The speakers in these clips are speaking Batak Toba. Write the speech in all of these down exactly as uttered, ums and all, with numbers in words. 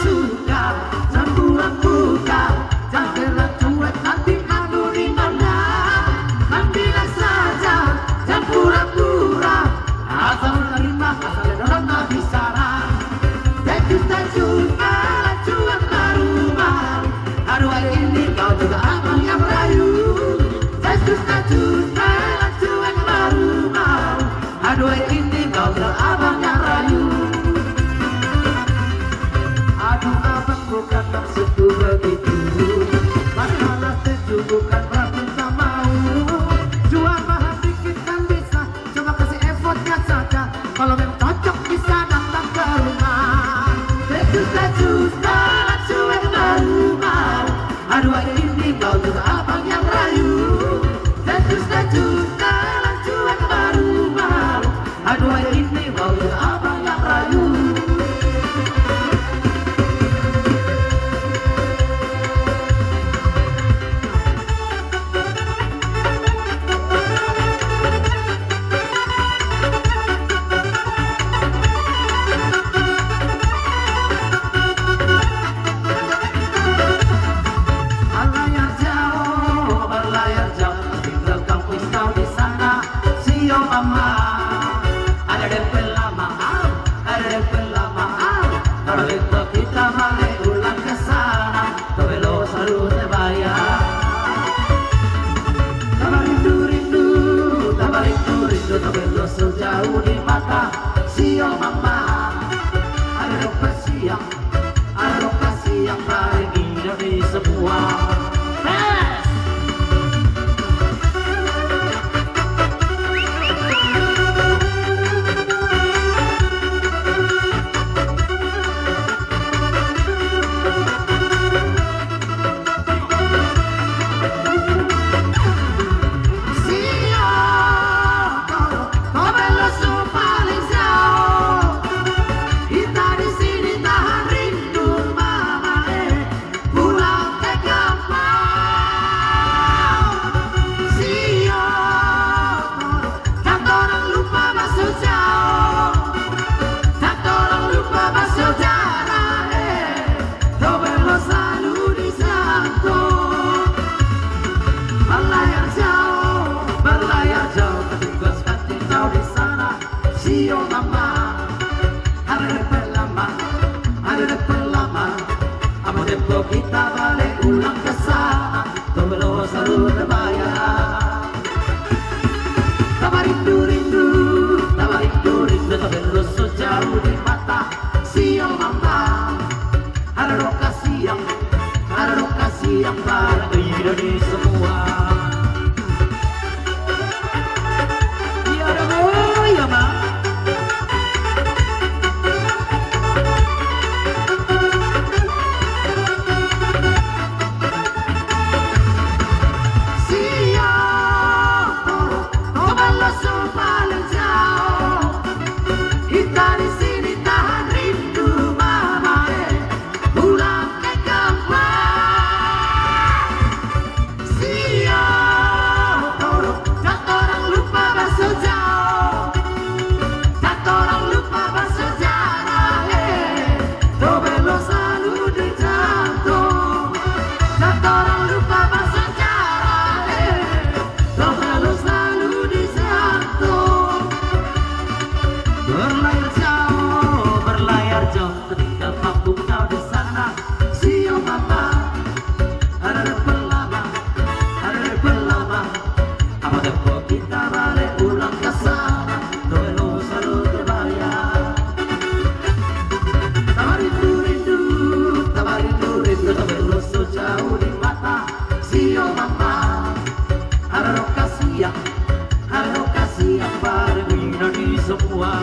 Suka, jangan pura-pura, jangan cuek nanti anu di mana. Nantilah saja, jangan pura-pura, asal terima, asal dorong tak bicara. Thank you, thank you, malah cuek baru mau. Aduh, hari ini kau juga abang yang rayu. Thank you, thank you, malah cuek baru mau. Aduh, ini kau ke abang yang rayu. Aduh, abang bukan maksudku begitu. Masalah setuju bukan berarti tak mau. Cuma paham dikit kan bisa. Coba kasih effortnya saja. Kalau memang cocok bisa datang ke rumah. Setuju, setuju, salah cuek baru mau. Aduh, hari ini kau juga abang yang rayu. Setuju, setuju, salah cuek baru mau. Aduh, hari ini kau juga abang yang rayu. Berlayar jauh, berlayar jauh, tinggalkan pisau di sana, sio mama. Ada D P lama, au, ada D P lama, au. Kalau itu kita balik ulang ke sana, tapi lo selalu terbayang. Tambah rindu-rindu, tambah rindu-rindu, tapi lo so jauh di mata, sio mama. Ada D P siang, ada lokasi yang paling indah di semua. Fest! Sio, kau, kau belum paling jauh. Kita di sini tahan rindu, mama, eh. Pulang ke kampung. Sio, tak torang lupa bakso jauh. Tak torang lupa bakso jauh, eh. Kau belum selalu di jantung. Berlayar jauh, berlayar jauh, tapi kau seperti kau di sana. Sio mama, ada D P lama, ada D P lama. Apa tempo kita balik ulang ke sana? Tobelo selalu terbayang. Tambah rindu-rindu, tambah rindu-rindu, tobelo so jauh di mata. Sio mama, ada lokasi yang, ada lokasi yang paling indah di semua. Iya dong, oh iya, Bang. Sio, kau belum so paling jauh. Kita di sini tahan rindu, mama, eh. Pulang ke kampung. Sio, tolong, tak torang lupa bakso jauh. Tak torang lupa bakso jauh, eh. Tobelo selalu di jantung. Tak torang lupa bakso jauh, eh. Tobelo selalu di jantung. Berlayar jauh, berlayar jauh, ketika kampung kau di sana. Sio mama, ada D P lama, ada D P lama. Apa tempo kita balik ulang ke sana? Tobelo selalu terbayang. Tambah rindu-rindu, tambah rindu-rindu, tobelo so jauh di mata. Sio mama, ada lokasi yang, ada lokasi yang paling indah di semua.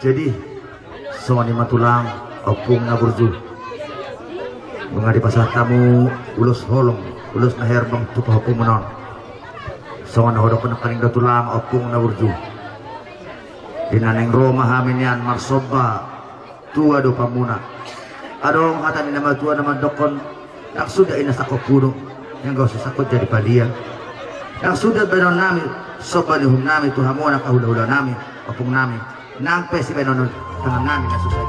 Jadi, songon i ma tulang, ompung na burju. Nunga dipasahat hamu ulos holong, ulos na herbang tu pahompu muna on. Songon na hudokkon nangkaning do tulang, ompung na burju. Di na naeng ro ma hami nian marsomba, tua do pahompu muna. Adong hata ni na matua na mandokkon, ndang suda ina sangkot punu, anggo so sangkot jadi padia. Ndang suda baenon nami, somba ni uhum nami tu hamu angka hula-hula nami, ompung nami. Nang pe sibaenon tangan nami na susa i.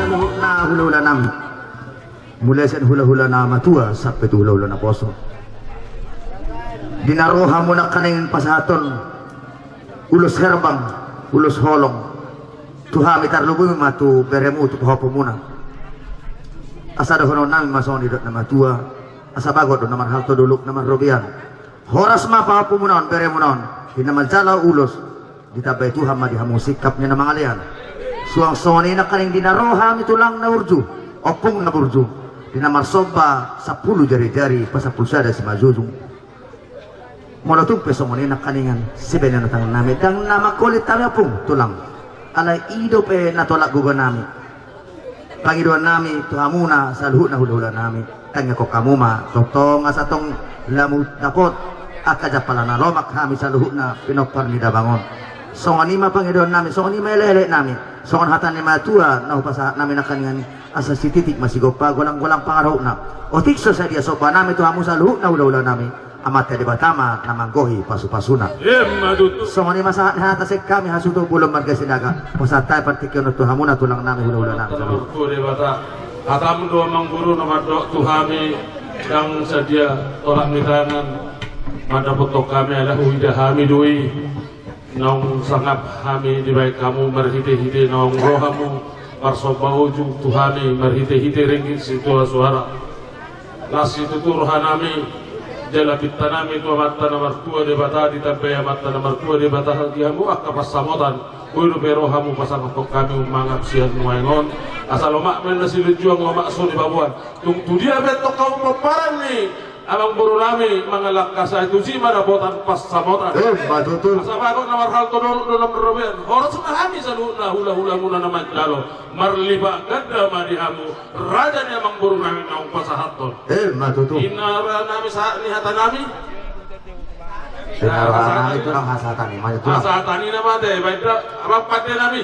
Saluhutna hula-hula nami. Mulai sian hula-hula na matua sampe tu hula-hula na poso. Di na ro hamu nangkaning pasahathon ulos herbang, ulos holong tu hami, tarlumobi ma tu beremu, tu pahompu muna. Asa dohonon nami ma songon nidok na matua, asa bagot do na marhalto, dolok na marrobean. Horas ma pahompu muna on, beremu muna on, di na manjalo ulos. Ditambai Tuhan ma di hamu singkap ni na mangalean. Suang songon i nangkaning di na ro hami tulang na burju, ompung na burju, di na marsomba sampulu jari-jari pasampulu sada simanjujung. Molo tung pe songon i nangkaningan sibaenon tangan nami, ndang na mangkolit hami ompung tulang. Alai i dope na tolap gogo nami. Pangidoan nami tu hamuna saluhutna hula-hula nami, tangiangkon hamu ma tongtong asa tong lam dapot angka jampalan na lomak hami saluhutna pinompar ni damang on. Songon i ma pangidoan nami, songon i ma elek-elek nami, songon hata ni matua na hupasahat nami nangkaningan i, asa sititik ma sigompa, golang-golang pangarahutna. Otik so sadia somba nami tu hamu saluhutna hula-hula nami. Amanta Debata ma na manggohi pasu-pasuna. Emma tutu. Songon i ma sahat ni hata sian hami hasuhuton bolon marga Sinaga. Pasahat hami partingkian on tu hamuna tulang nami, hula-hula nami. Martua Debata. Hatamu do amang guru na mandok tu hami, ndang sadia tolap ni tangan mandapothon hami, ala huida hami do i. Naung sangap hami dibahen hamu marhite-hite naung ro hamu. Marsomba ujung tu hami marhite-hite ringgit situa suara. Las situtu rohanami jala pintanami tu Amanta na martua Debata, ditambai Amanta na martua Debata di hamu angka pansamotan. Boi dope ro hamu pasangaphon hami ummangan sian nuaeng on. Asa lomak ma na silinjuang, lomak so dibaboan. Tung tu dia pe tong hamu pomparan ni amangborunami mangalangka, sai tusi ma dapotan pansamotan. Emma tutu. Asa bagot na marhalto dolok do na marrobean. Horas ma hami saluhutna hula-hulamuna na manjalo. Marlipat ganda ma di hamu raja ni amangborunami naung pasahathon. Emma tutu. Inna rohanami sahat ni hatanami. Inna rohanami kurang hasahatan i, maju tulang. Hasahatan i nama te, baen da, amang pandenami.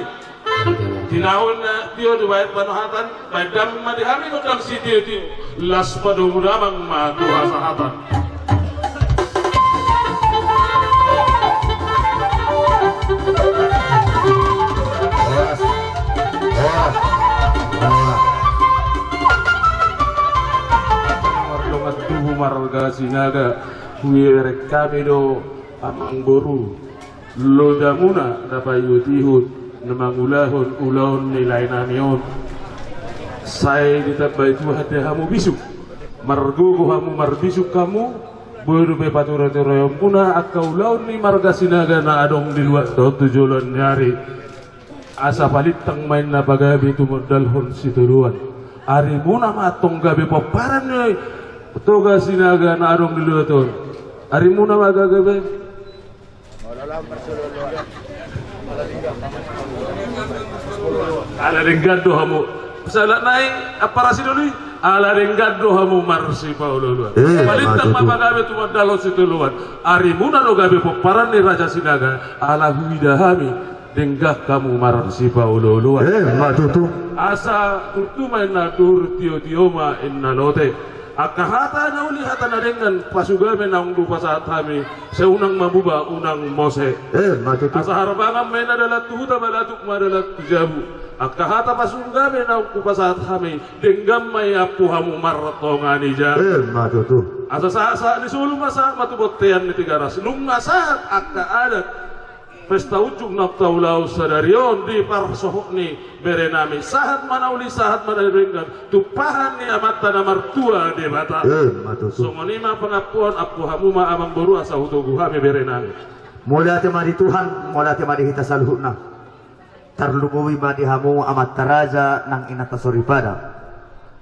Tinahun na tio dibaen panuhatan, baen damang ma di hami gondang sitio-tio. Las padomu damang ma tu hasahatan. Horas. Horas. Horas. Mardongan tubu marga Sinaga, hubereng hami do amangboru. Loja muna na paihut-ihut na mangulahon ulaon ni laenami on. Sai ditambai Tuhan di hamu bisuk. Margogo hamu, marbisuk hamu. Boi dope pature-tureonmuna angka ulaon ni marga Sinaga na adong di luat dohot tu joloan ni ari. Asa palintang ma inna pagabe tumundalhon sitodoan. Arimuna ma antong gabe pomparan ni Toga Sinaga na adong di luat on. Arimuna ma gabe. Ala denggan do hamu. Sahat nai, ampara sidoli. Ala denggan do hamu marsipaolo-oloan. Eh, palintang ma pagabe tumundalhon sitodoan. Arimuna do gabe pomparan ni Raja Sinaga. Ala huida hami denggan hamu marsipaolo-oloan. Emma tutu. Asa tutu ma inna dur, tio-tio ma inna lote. Angka hata na uli, hata na denggan, pasu gabe naung dipasahat hami, sai unang mamuba, unang mose. Emma tutu. Asa harbangan ma inna dalan tu huta, balatuk ma dalan tu jabu. Angka hata pasu gabe naung dipasahat hami, denggan ma i ampu hamu martonga ni jabu. Emma tutu. Asa sahat-sahat ni solu ma sahat ma tu bontean ni Tigaras. Nunga sahat angka adat pesta unjuk na taulahon sadari on di parsohot ni berenami. Sahat ma na uli, sahat ma na denggan, tumpahan ni Amanta na martua Debata. Emma tutu. Songon i ma pangampuon, ampu hamu ma amangboru asa hutogu hami berenami. Mauliate ma di Tuhan, mauliate ma di hita saluhutna. Tarlumobi ma di hamu amanta raja nang inanta soripada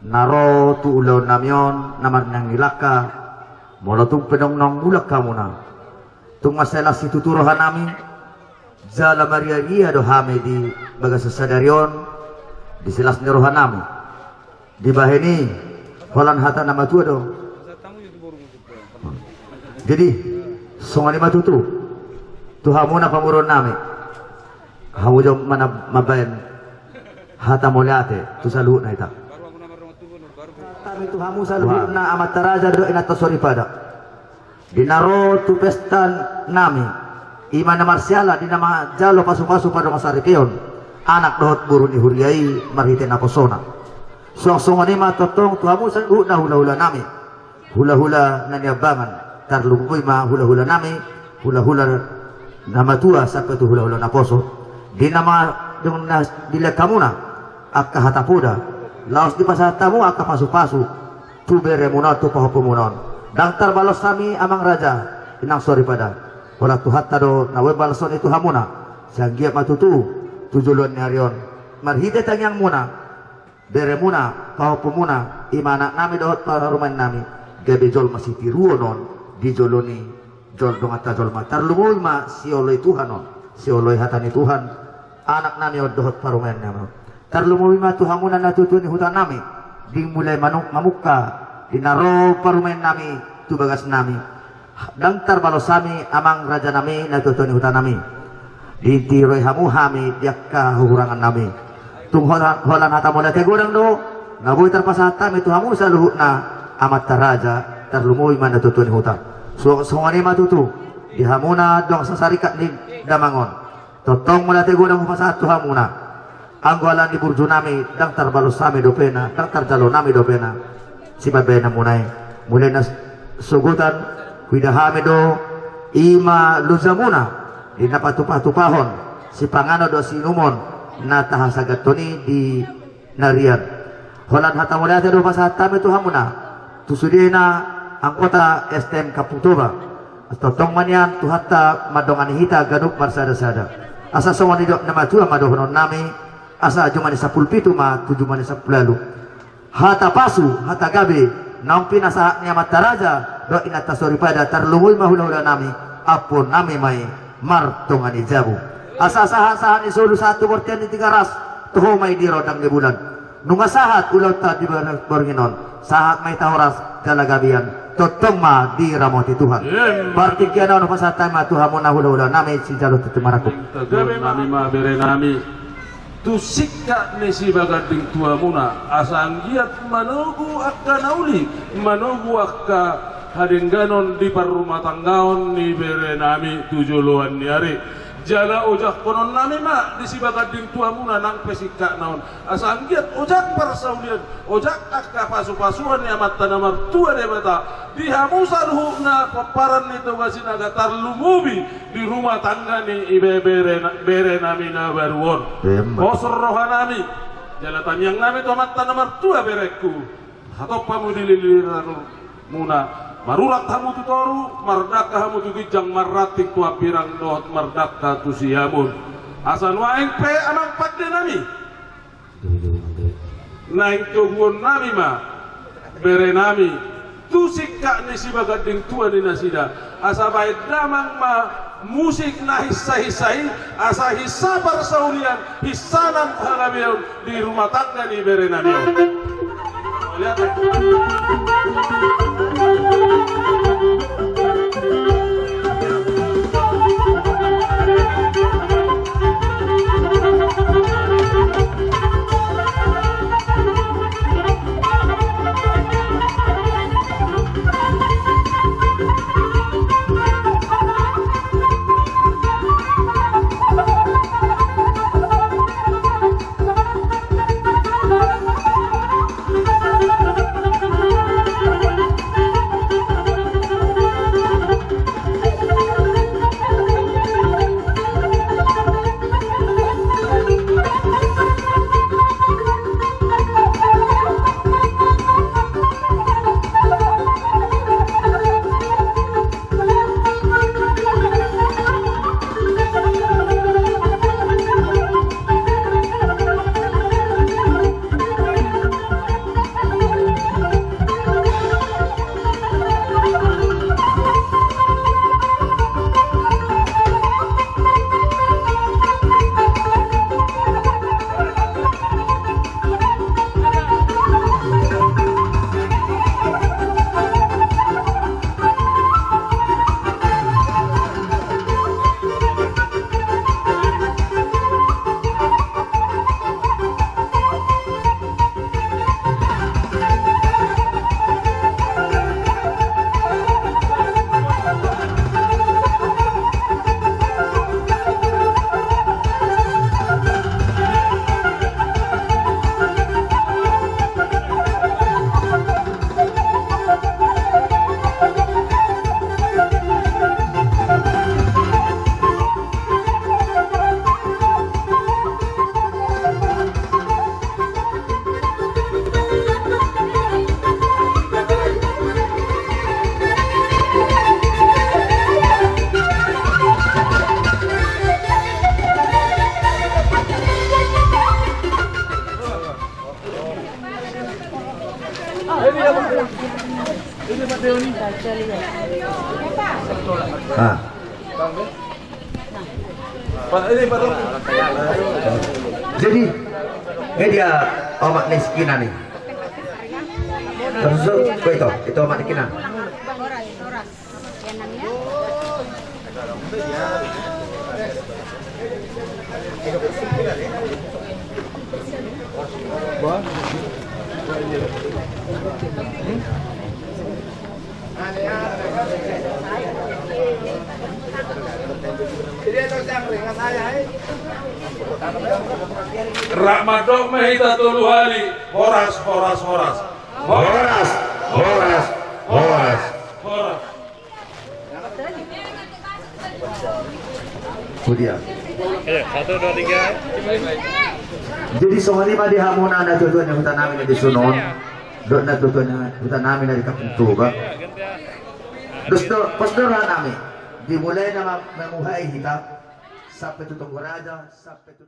na ro tu ulaonnami on na marnang ni langka. Molo tung pe naung mulak hamuna, tung mansai las situtu rohanami, jala maria-ria do hami di bagasan sadari on di silas ni rohanami. Dibahen i, holan hata na matua do. Jadi songon i ma tutu tu hamuna pamoruonnami. Hamu jom ma na mambahen hata mauliate tu saluhutna hita. Hami tu hamu saluhutna amanta raja dohot inanta soripada. Di na ro tu pestanami, i ma na marsiala di na manjalo pasu-pasu pardongansaripeon anak dohot boru ni huria i marhite naposona. Suang songon i ma tongtong tu hamu saluhutna hula-hulanami, hula-hula na niambangan, tarlumobi ma hula-hulanami, hula-hula na matua sampe tu hula-hula naposo. Di na ma, dung na dilehon hamuna angka hata poda, laos dipasahat hamu angka pasu-pasu tu beremuna on, tu pahompumuna on. Ndang tarbalos hami amang raja, inang soripada. Holan Tuhanta do na boi baloshon i tu hamuna. Sai anggiat ma tutu tu joloan ni ari on, marhite tangiangmuna, beremuna, pahompumuna, i ma anaknami dohot parumaennami, gabe jolma sitiruon on di jolo ni jol-, donganta jolma. Tarlumobi ma sioloi Tuhan on, sioloi hata ni Tuhan, anaknami on dohot parumaennami on. Tarlumobi ma tu hamuna natuatua ni hutanami, di mulai manu-, mamungka, di na ro parumaennami tu bagasnami. Ndang tarbalos hami amang rajanami, natuatua ni hutanami. Ditiroi hamu hami di angka hahurangannami. Tung holan, holan hata mauliate godang do na boi tarpasahat hami tu hamu saluhutna amanta raja, tarlumobi ma natuatua ni huta. So-, songon i ma tutu di hamuna dongan sasarikat ni damang on. Tongtong mauliate godang hupasahat tu hamuna. Anggo ala ni burjunami, ndang tarbalos hami dopena, ndang tarjalo nami dopena sipambahenanmuna i. Mulai na sogotan huida hami do, i ma lojamuna, di na patupa-tupahon sipanganon dohot siinumon Na tahasahathon i di na rian. Holan hata mauliate do pasahat hami tu hamuna, tu sudena anggota S T M Kampung Toba. Tongtong ma nian Tuhanta mandongani hita ganup marsadasada. Asa songon nidok ni natuatua ma dohonon nami, asa jumani sampulu pitu ma tu jumani sampulu ualu. Hata pasu, hata gabe, naung pinasahat ni amanta raja dohot inanta soripada, tarlumobi ma hulahula nami, ampuon nami ma i martonga ni jabu. Asa sahatsahat ni solu sahat tu bontean ni Tigaras, toho ma i di rondang ni bulan. Nunga sahat ulaonta di bar-, borngin on, sahat ma hita horas jala gabe nian, tongtong ma diramoti Tuhan. Emma. Partingkian on hupasahat hami ma tu hamuna hulahula nami sijalo tintin marangkup. Gabe ma. Nami ma bere nami. Tu singkat ni sibaganding tuamuna, asa anggiat manogu angka na uli, manogu angka hadengganon di parrumatanggaon ni bere nami tu joloan ni ari. Jala ojakhononnami ma di sibaganding tuamuna nang pe singkatna on, asa anggiat ojak parsaulian, ojak angka pasupasuan ni Amanta na martua Debata di hamu saluhutna pomparan ni Toga Sinaga, tarlumobi di rumah tangga ni ibebere na-, bere nami na baru on. Emma. Pos roha nami jala tangiang nami tu Amanta na martua berengku, hatompa hamu di liliranmuna, marurat hamu tu toru, mardangka hamu tu ginjang, marranting tu hambirang dohot mardangka tu siamun. Asa nuaeng pe amang pande nami, naeng toguonnami ma bere nami tu singkat ni sibaganding tua ni nasida, asa baen damang ma musik na hinsahinsa i, asa hinsa parsaulian, hinsa nang hagabeon di rumah tangga ni bere nami on. Ah. Jadi, eh, dia omak ni si Kinan i. Terus, ko ito, ito omak ni Kinan. Rap mandok ma hita tolu hali. Horas, horas, horas. Horas, horas, horas. Horas. Kemudian. Jadi songon i ma di hamuna natuatua ni huta nami na di son on dohot natuatua ni huta nami na di Kampung Toba. Dos do, pos do roha nami. Dimulai nama mamuhai hita sampe tu Toga Raja, sampe tu